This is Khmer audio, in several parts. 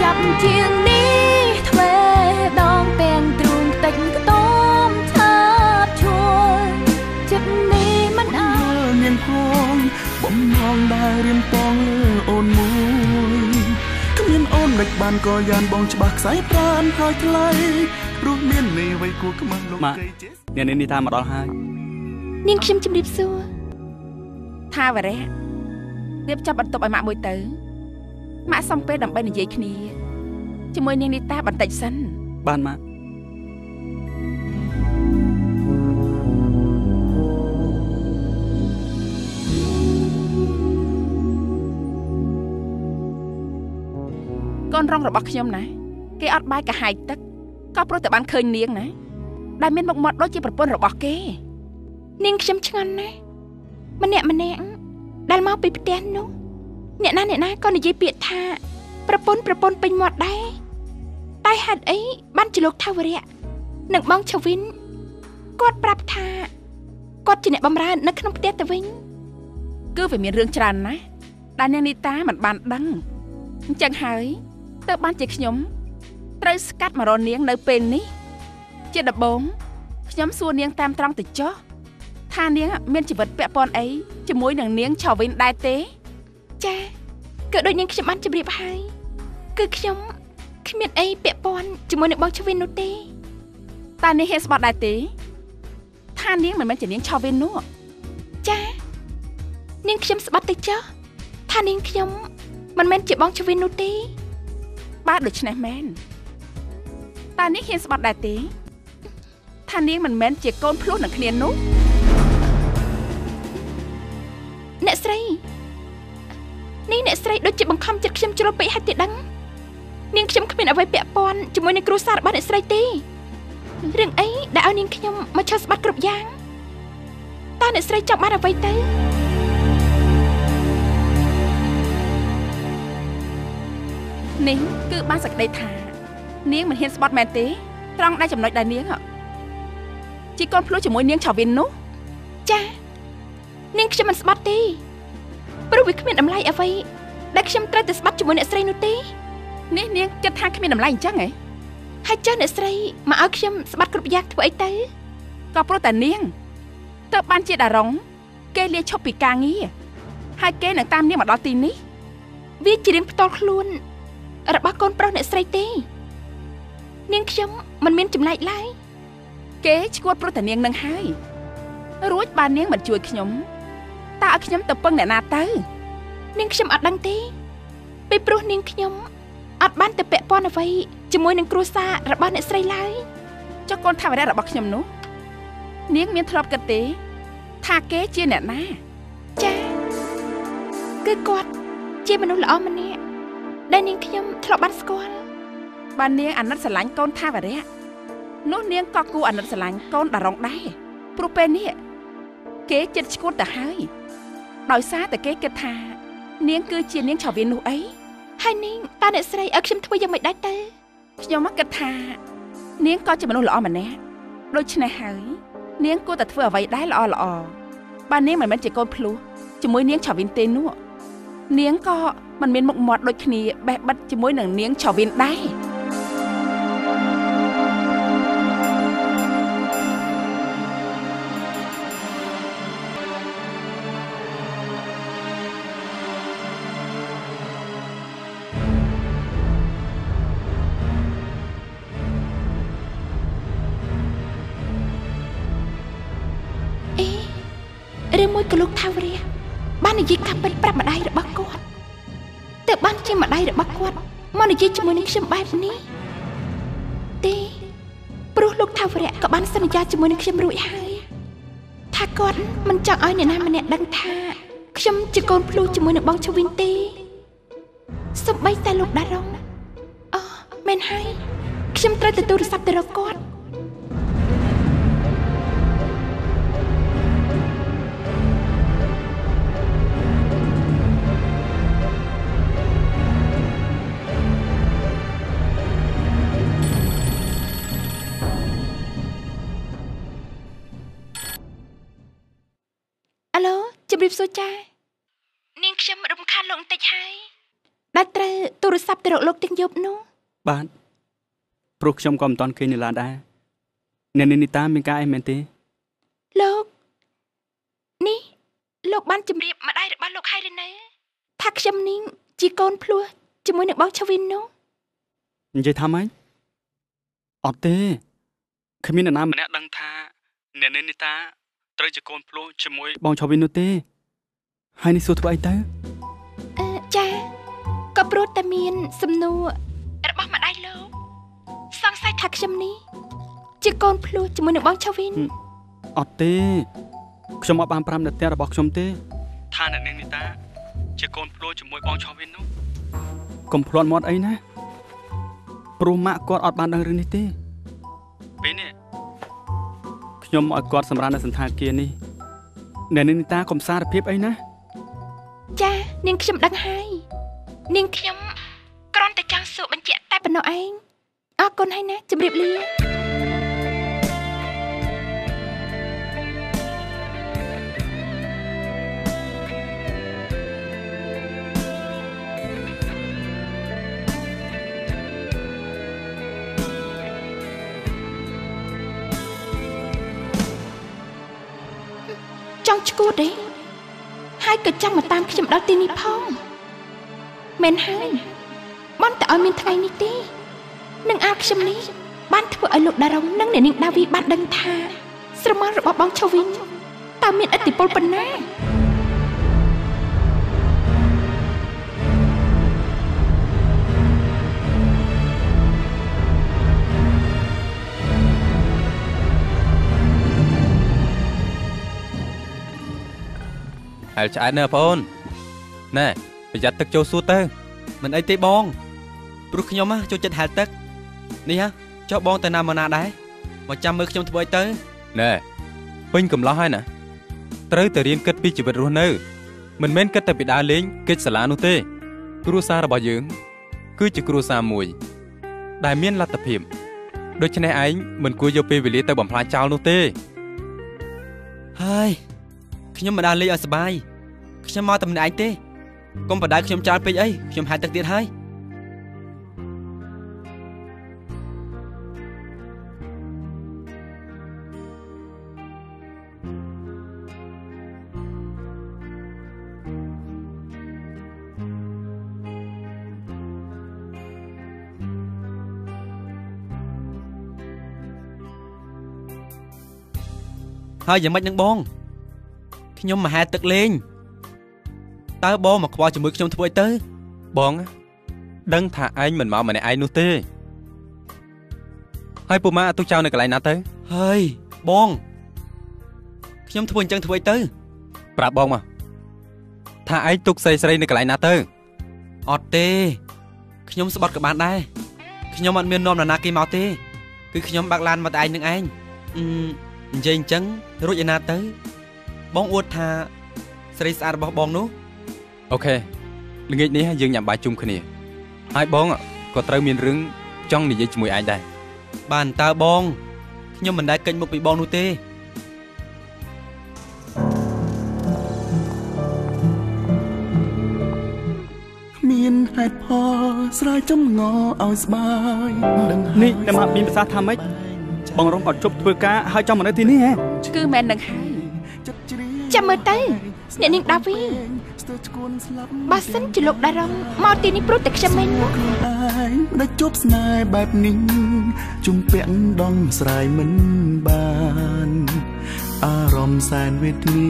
ចាប់ជាងនេះទ្វេដងទាំងទ្រូងតិចខ្ទមឆាបឈួលចិត្តនេះមិនអាច នាងផងបំណងដែលរៀមពងលើអូនមួយគ្មានអូនមិនបានក៏យ៉ានបងច្បាស់ខ្សែប្រានហើយថ្លៃរស់មាននៃអ្វីគួរខ្មាស់លោក ម៉ាក់ កៃចេះ អ្នកនាងនេះថាមកដល់ហើយ នាងខ្ញុំជម្រាបសួរ ថាវរៈរៀបចំបន្ទប់ឲ្យម៉ាក់មួយទៅម៉ាក់សុំពេលដើម្បីនិយាយគ្នាជាមួយនាងនីតាបន្តិចសិន បានម៉ាក់ កូនរងរបស់ខ្ញុំណាគេអត់បាយកាហាយទឹកក៏ព្រោះតែបានឃើញនាងណាដែលមានមុខមាត់ដូចជាប្រពន្ធរបស់គេ នាងខ្ញុំឆ្ងល់ណាស់ម្នាក់ម្នាក់ដែលមកពីផ្ទះនោះអ្នកណាអ្នកណាក៏និយាយពាក្យថាប្រពន្ធប្រពន្ធពេញមាត់ដែរតែហេតុអីបានជាលោកថាវរៈនិងបងឆវិនគាត់ប្រាប់ថាគាត់ជាអ្នកបម្រើនៅក្នុងផ្ទះទៅវិញ គឺវាមានរឿងច្រើនណាស់ដែលនាងនីតាមិនបានដឹងអញ្ចឹងហើយទៅបានជាខ្ញុំត្រូវស្កាត់មករកនាងនៅពេលនេះជាដំបូងខ្ញុំសួរនាងតាមត្រង់ទៅចុះថានាងមានជីវិតពាក់ព័ន្ធអីជាមួយនឹងនាងឆវិនដែរទេ ចាគឺដូចនាងខ្ញុំបានជម្រាបហើយគឺខ្ញុំគ្មានអីពាក់ព័ន្ធជាមួយនឹងបងឆវិននោះទេ តើនាងហ៊ានស្បត់ដែរទេថានាងមិនមែនជានាងឆវិននោះ ចានាងខ្ញុំស្បត់ទៅចុះថានាងខ្ញុំមិនមែនជាបងឆវិននោះទេ បើដូច្នេះមែនតើនាងហ៊ានស្បត់ដែរទេថានាងមិនមែនជាកូនភ្លោះនឹងគ្នានោះ អ្នកស្រីនេះអ្នកស្រីដូចជាបង្ខំចិត្តខ្ញុំជ្រុលពេកហើយទេដឹងនាងខ្ញុំគ្មានអ្វីពាក់ព័ន្ធជាមួយនឹងគ្រួសាររបស់អ្នកស្រីទេរឿងអីដែលឲ្យនាងខ្ញុំមកឈរស្បាត់គ្រប់យ៉ាងតើអ្នកស្រីចង់បានអ្វីទៅ នេះគឺបានសេចក្តីថានាងមិនហ៊ានស្បត់មែនទេត្រង់ដែលចំណុចដែលនាងជាកូនភ្លោះជាមួយនាងឆាវិននោះ ចានាងខ្ញុំមិនស្បត់ទេព្រោះវាគ្មានតម្លៃអ្វីដែលខ្ញុំត្រូវតែស្បត់ជាមួយអ្នកស្រីនោះទេ នេះនាងគិតថាគ្មានតម្លៃអញ្ចឹងហ៎ ហើយចុះអ្នកស្រីមកឲ្យខ្ញុំស្បាត់គ្រប់យ៉ាងធ្វើអីទៅ ក៏ព្រោះតែនាងទៅបានជាតារុងគេលាឈប់ពីការងារហើយគេនឹងតាមនាងមកដល់ទីនេះ វាជារឿងផ្ទាល់ខ្លួនរបស់កូនប្រុសអ្នកស្រីទេនាងខ្ញុំមិនមានចំណែកឡើយ គេឈួតព្រោះតែនាងនឹងហើយរួចបើនាងមិនជួយខ្ញុំតើឲ្យខ្ញុំទៅពឹងអ្នកណាទៅ នាងខ្ញុំអត់ដឹងទេពីព្រោះនាងខ្ញុំអត់បានទៅពាក់ព័ន្ធអ្វីជាមួយនឹងគ្រួសាររបស់អ្នកស្រីឡើយ ចុះកូនថាវរៈរបស់ខ្ញុំនោះនាងមានធ្លាប់គិតទេថាគេជាអ្នកណា ចាគឺគាត់ជាមនុស្សល្អម្នាក់ដែលនាងខ្ញុំធ្លាប់បានស្គាល់ បើនាងអាណិតស្រឡាញ់កូនថាវរៈនោះនាងក៏គួរអាណិតស្រឡាញ់កូនតារុងដែរព្រោះពេលនេះគេចិត្តឈួតទៅហើយដោយសារតែគេគិតថានាងគឺជានាងឆាវិននោះអី ហើយនាងតើអ្នកស្រីឲ្យខ្ញុំធ្វើយ៉ាងម៉េចដែរទៅ ខ្ញុំមកគិតថានាងក៏ជាមនុស្សល្អម្នាក់ដូច្នេះហើយនាងគួរតែធ្វើអ្វីដែរល្អល្អបើនាងមិនមែនជាកូនភ្លោះជាមួយនាងឆាវិនទេនោះនាងក៏មិនមានមុខមាត់ដូចគ្នាបេះបិទជាមួយនឹងនាងឆាវិនដែរ រឿងមួយក៏លោកថាវរៈបាននិយាយកាប់ពិតប្រាប់ម្ដាយរបស់គាត់តែបានជាម្ដាយរបស់គាត់មកនិយាយជាមួយនឹងខ្ញុំបែបនេះទេព្រោះលោកថាវរៈក៏បានសន្យាជាមួយនឹងខ្ញុំរួចហើយថាគាត់មិនចង់ឲ្យអ្នកណាម្នាក់ដឹងថាខ្ញុំជាកូនភ្លោះជាមួយនឹងបងឈវិនទេសូម្បីតែលោកតារុងអូមែនហើយខ្ញុំត្រូវទៅទូរស័ព្ទទៅរកគាត់ អាឡូជម្រាបសួរចានាងខ្ញុំរំខានលោកបន្តិចហើយ ដែលត្រូវទូរស័ព្ទទៅរកលោកទាំងយប់នោះបាទព្រោះខ្ញុំក៏មិនទាន់ឃើញនីឡាដែរអ្នកនាងនីតាមានការអីមែនទេលោកនេះលោកបានជម្រាបម្ដាយរបស់លោកហើយឬនៅថាខ្ញុំនេះជាកូនភ្លោះជាមួយនឹងបងឆវិននោះនិយាយថាម៉េចអត់ទេគ្មាននរណាម្នាក់ដឹងថាអ្នកនាងនីតាត្រូវជាកូនភ្លោះជាមួយបងឆវិននោះទេហើយនេះសួរធ្វើអីទៅចាក៏ព្រោះតែមានសំណួររបស់ម្ដាយលោកសង្ស័យថាខ្ញុំនេះជាកូនភ្លោះជាមួយនឹងបងឆវិនអត់ទេខ្ញុំអត់បានប្រាប់នៅផ្ទះរបស់ខ្ញុំទេថាអ្នកនាងនីតាជាកូនភ្លោះជាមួយបងឆវិននោះកុំភ្លាត់មាត់អីណាព្រោះម៉ាក់គាត់អត់បានដឹងរឿងនេះទេពេលនេះខ្ញុំឲ្យគាត់សម្រាននៅសន្តាគារនេះអ្នកនាងនីតាកុំសារភាពអីណាចានាងខ្ញុំដឹងហើយនាងខ្ញុំគ្រាន់តែចង់សួរបញ្ជាក់តែប៉ុណ្ណោះឯងអរគុណហើយណាជម្រាបលាចង់ឈួតទេហើយក៏ចង់មកតាមខ្ញុំដល់ទីនេះផងមែនហើយមិនតែឲ្យមានថ្ងៃនេះទេនឹងអាខ្ញុំនេះបានធ្វើឲ្យលោកដារុងនិងអ្នកនាងដាវីបានដឹងថាស្រមោលរបស់បងឆវិនតើមានឥទ្ធិពលប៉ុណ្ណាហែលឆ្អែតណែបងអូនណែប្រយ័ត្នទឹកចូលសួតទៅមិនអីទេបងព្រោះខ្ញុំចូលចិត្តហែលទឹកនេះចុះបងទៅណាមកណាដែរមកចាំមើលខ្ញុំធ្វើអីទៅណែពេញកំឡោះហើយណាត្រូវតែរៀនគិតពីជីវិតរស់នៅមិនមែនគិតតែពីដើរលេងកិច្ចសាលានោះទេគ្រួសាររបស់យើងគឺជាគ្រួសារមួយដែលមានលទ្ធភាពដូច្នេះឯងមិនគួរយកពេលវេលាទៅបំផ្លាញចោលនោះទេហើយខ្ញុំមិនដើរលេងឲ្យសប្បាយខ្ញុំមកតែម្នាក់ឯងទេកុំបដៅខ្ញុំច្រើនពេកអីខ្ញុំហែលទឹកទៀតហើយហើយយ៉ាងម៉េចនឹងបងខ្ញុំមកហែលទឹកលេងតើបងមកខ្វល់ជាមួយខ្ញុំធ្វើអីទៅបងដឹងថាឯងមិនមកម្នាក់ឯងនោះទេហើយពូម៉ាអត់ទុកចោលនៅកន្លែងណាទៅហើយបងខ្ញុំធ្វើអញ្ចឹងធ្វើអីទៅប្រាប់បងមកថាឯងទុកស្រីស្រីនៅកន្លែងណាទៅអត់ទេខ្ញុំស្បត់ក៏បានដែរខ្ញុំអត់មាននាំនរណាគេមកទេគឺខ្ញុំបើកឡានមកតែឯងនឹងឯងនិយាយអញ្ចឹងរួចឯណាទៅបងអួតថាស្រីស្អាតរបស់បងនោះអូខេល្ងាចនេះយើងញ៉ាំបាយជុំគ្នាហើយបងក៏ត្រូវមានរឿងចង់និយាយជាមួយឯងដែរបានតើបងខ្ញុំមិនដែលកិច្ចមុខពីបងនោះទេមានហេតុផលស្រ័យចំងឲ្យស្បាយដឹងនេះអ្នកមកមានប្រសាសន៍ថាម៉េចបងរងក៏ជប់ធ្វើការហើយចង់មកនៅទីនេះហ៎គឺមែននឹងហើយចាំមើលទៅអ្នកនាងដាវីបើសិនជាលោកដារុងមកទីនេះព្រោះតែខ្ញុំមែននោះឯងដែលជប់ស្នេហ៍បែបនេះជំពាក់ដងស្រាយមិនបានអារម្មណ៍សែនវេទនា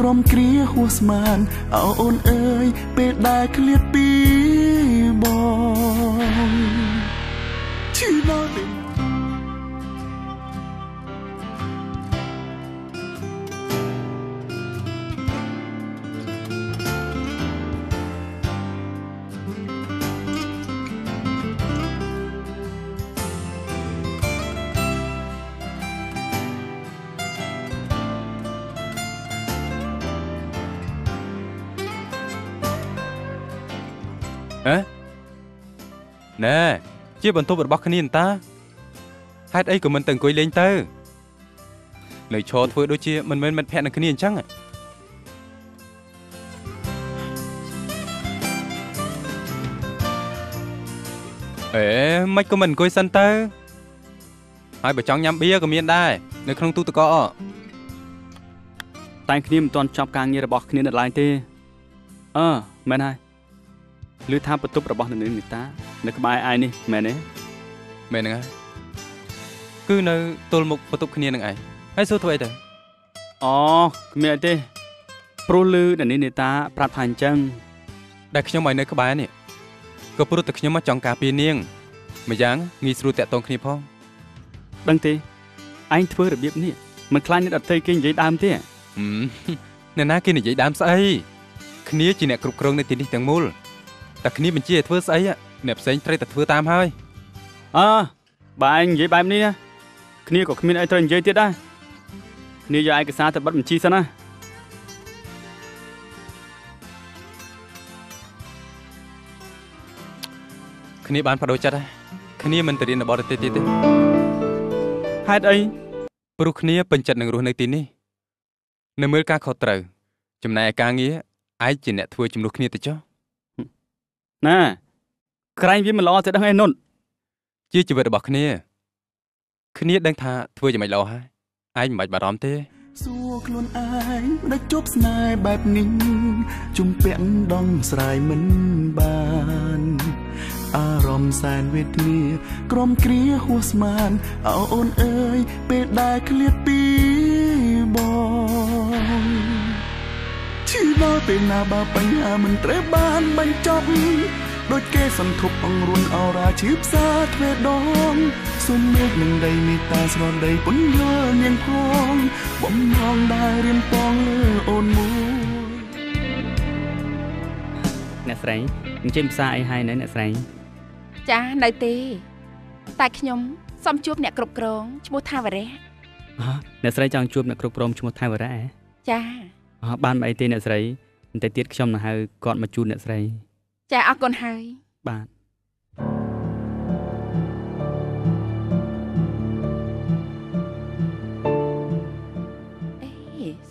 ក្រុមគ្រាហួសស្មានអោអូនអើយពេលដែលឃ្លាតពីបងឈឺដល់ទេ ណែជាបន្ទប់របស់គ្នាតាហេតុអីក៏មិនទៅអង្គុយលេងទៅនៅឈរធ្វើដូចជាមិនមែនមិត្តភក្តិនឹងគ្នាអញ្ចឹង អេមិនក៏មិនអង្គុយសិនទៅហើយបើចង់ញ៉ាំបៀក៏មានដែរនៅក្នុងទូទឹកកកតែគ្នាមិនទាន់ចប់ការងាររបស់គ្នានៅឡើយទេអឺមែនហើយឮថាបន្ទប់របស់នាងនីតានៅក្បែរឯនេះមែនទេមែនហ្នឹងហើយគឺនៅទល់មុខបន្ទប់គ្នានឹងឯងហើយសួរធ្វើអីទៅអូគ្មានអីទេព្រោះឮនាងនីតាប្រាប់ថាអញ្ចឹងដែលខ្ញុំឲ្យនៅក្បែរនេះក៏ព្រោះតែខ្ញុំមកចង់ការពារនាងម្យ៉ាងងាយស្រួលតាក់ទងគ្នាផងដឹងទេឯងធ្វើរបៀបនេះមិនខ្លាចអ្នកដទៃគេនិយាយដើមទេអ្នកណាគេនិយាយដើមស្អីគ្នាជាអ្នកគ្រប់គ្រងនៅទីនេះទាំងមូលតែគ្នាបញ្ជាឲ្យធ្វើស្អីអ្នកផ្សេងត្រូវតែធ្វើតាមហើយអើបើឯងនិយាយបែបនេះណាគ្នាក៏គ្មានអីត្រូវនិយាយទៀតដែរគ្នាយកឯកសារទៅបិទបញ្ជីសិនណាគ្នាបានបដូរចិត្តហើយគ្នាមិនទៅរៀននៅបរទេសទៀតទេហេតុអីព្រោះគ្នាពេញចិត្តនឹងរស់នៅទីនេះនៅមើលការខុសត្រូវចំណែកឯការងារឯងជាអ្នកធ្វើជំនួសគ្នាទៅចុះណាក្រែងវាមិនល្អទៅដឹងអីនុនជាជីវិតរបស់គ្នាគ្នាដឹងថាធ្វើយ៉ាងម៉េចល្អហើយឯងមិនបាច់បារម្ភទេសួរខ្លួនឯងដែលជប់ស្នេហ៍បែបនេះជំពាក់ដងស្រាយមិនបានអារម្មណ៍សែនវេទនាក្រុមគ្រាហួសស្មានអោអូនអើយពេលដែលឃ្លាតពីបងឈឺដល់ពេលណាបើបញ្ហាមិនត្រូវបានបញ្ចប់ដូចគេសន្ធប់អង្រួនអរ៉ាឈឺផ្សាទ្វេដងសូមមេឃនឹងដីមេត្តាស្រដីពន្យល់នាងផងបំណងដែលរៀមពងលើអូនមួយអ្នកស្រីអញ្ជើញផ្សារអីហើយនៅអ្នកស្រីចានៅទេតែខ្ញុំសូមជួបអ្នកគ្រប់គ្រងឈ្មោះថាវរៈអ្នកស្រីចង់ជួបអ្នកគ្រប់គ្រងឈ្មោះថាវរៈចាបានមិនអីទេអ្នកស្រីបន្តិចទៀតខ្ញុំនឹងហៅគាត់មកជួបអ្នកស្រីចាអរគុណហើយបាទអេ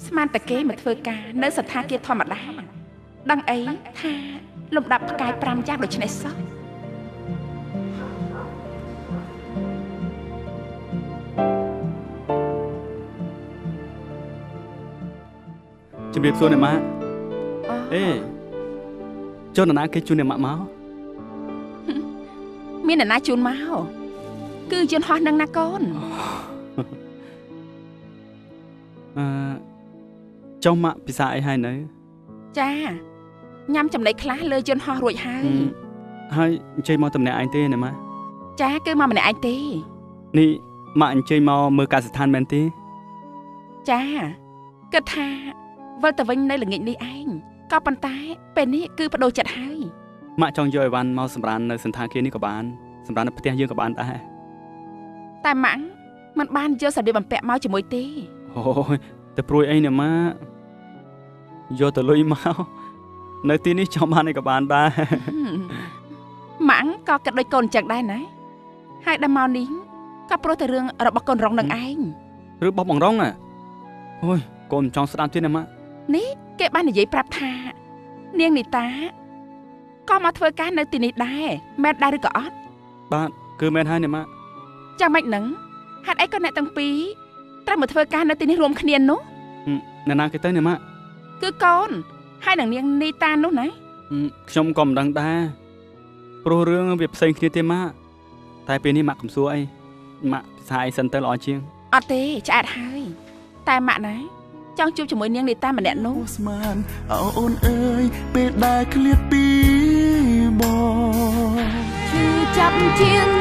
ស្មានតែគេមកធ្វើការនៅសន្តាគារធម្មតាដឹងអីថាលំដាប់ផ្កាយ5យ៉ាងដូចនេះសោះជំរាបសួរអ្នកម៉ាក់អេចុះនរណាគេជូនអ្នកម៉ាក់មកមាននរណាជូនមកគឺយន្តហោះនឹងណាកូនអឺចុះម៉ាក់ពិសាអីហើយនៅចាញ៉ាំចំណីខ្លះលើយន្តហោះរួចហើយហើយអញ្ជើញមកតំណែងឯងទេណាម៉ាក់ចាគឺមកម្នាក់ឯងទេនេះម៉ាក់អញ្ជើញមកមើលកសិដ្ឋានមែនទេចាគិតថាវិលទៅវិញនៅល្ងាចនេះឯងក៏ប៉ុន្តែពេលនេះគឺបដូរចិត្តហើយម៉ាក់ចង់យកអីវ៉ាន់មកសម្រាននៅសន្តាគារនេះក៏បានសម្រាននៅផ្ទះយើងក៏បានដែរតែម៉ាក់មិនបានយកសម្លៀកបំពាក់មកជាមួយទេអូយទៅព្រួយអីណាម៉ាក់យកទៅលុយមកនៅទីនេះចង់បានអីក៏បានដែរម៉ាក់ក៏គិតដូចកូនអញ្ចឹងដែរណាហើយដល់មកនេះក៏ព្រោះតែរឿងរបស់កូនរងនឹងឯងឬរបស់បងរងអូយកូនមិនចង់ស្ដាប់ទៀតណាម៉ាក់នេះគេបាននិយាយប្រាប់ថានាងនីតាក៏មកធ្វើការនៅទីនេះដែរមែនដែរឬក៏អត់បាទគឺមែនហើយណាម៉ាក់ចាំម៉េចហ្នឹងហេតុអីក៏អ្នកទាំងពីរត្រូវមកធ្វើការនៅទីនេះរួមគ្នានោះអ្នកណាគេទៅណាម៉ាក់គឺកូនហើយនឹងនាងនីតានោះណាខ្ញុំក៏មិនដឹងដែរព្រោះរឿងវាផ្សេងគ្នាទេម៉ាក់តែពេលនេះម៉ាក់កំសួរអីម៉ាក់ភាសាអីសិនទៅល្អជាងអត់ទេឆ្អែតហើយតែម៉ាក់ណាចង់ជួបជាមួយនាងនីតាម្នាក់នោះស្មានអោអូនអើយពេលដែលឃ្លាតពីបងឈឺចាប់ជាង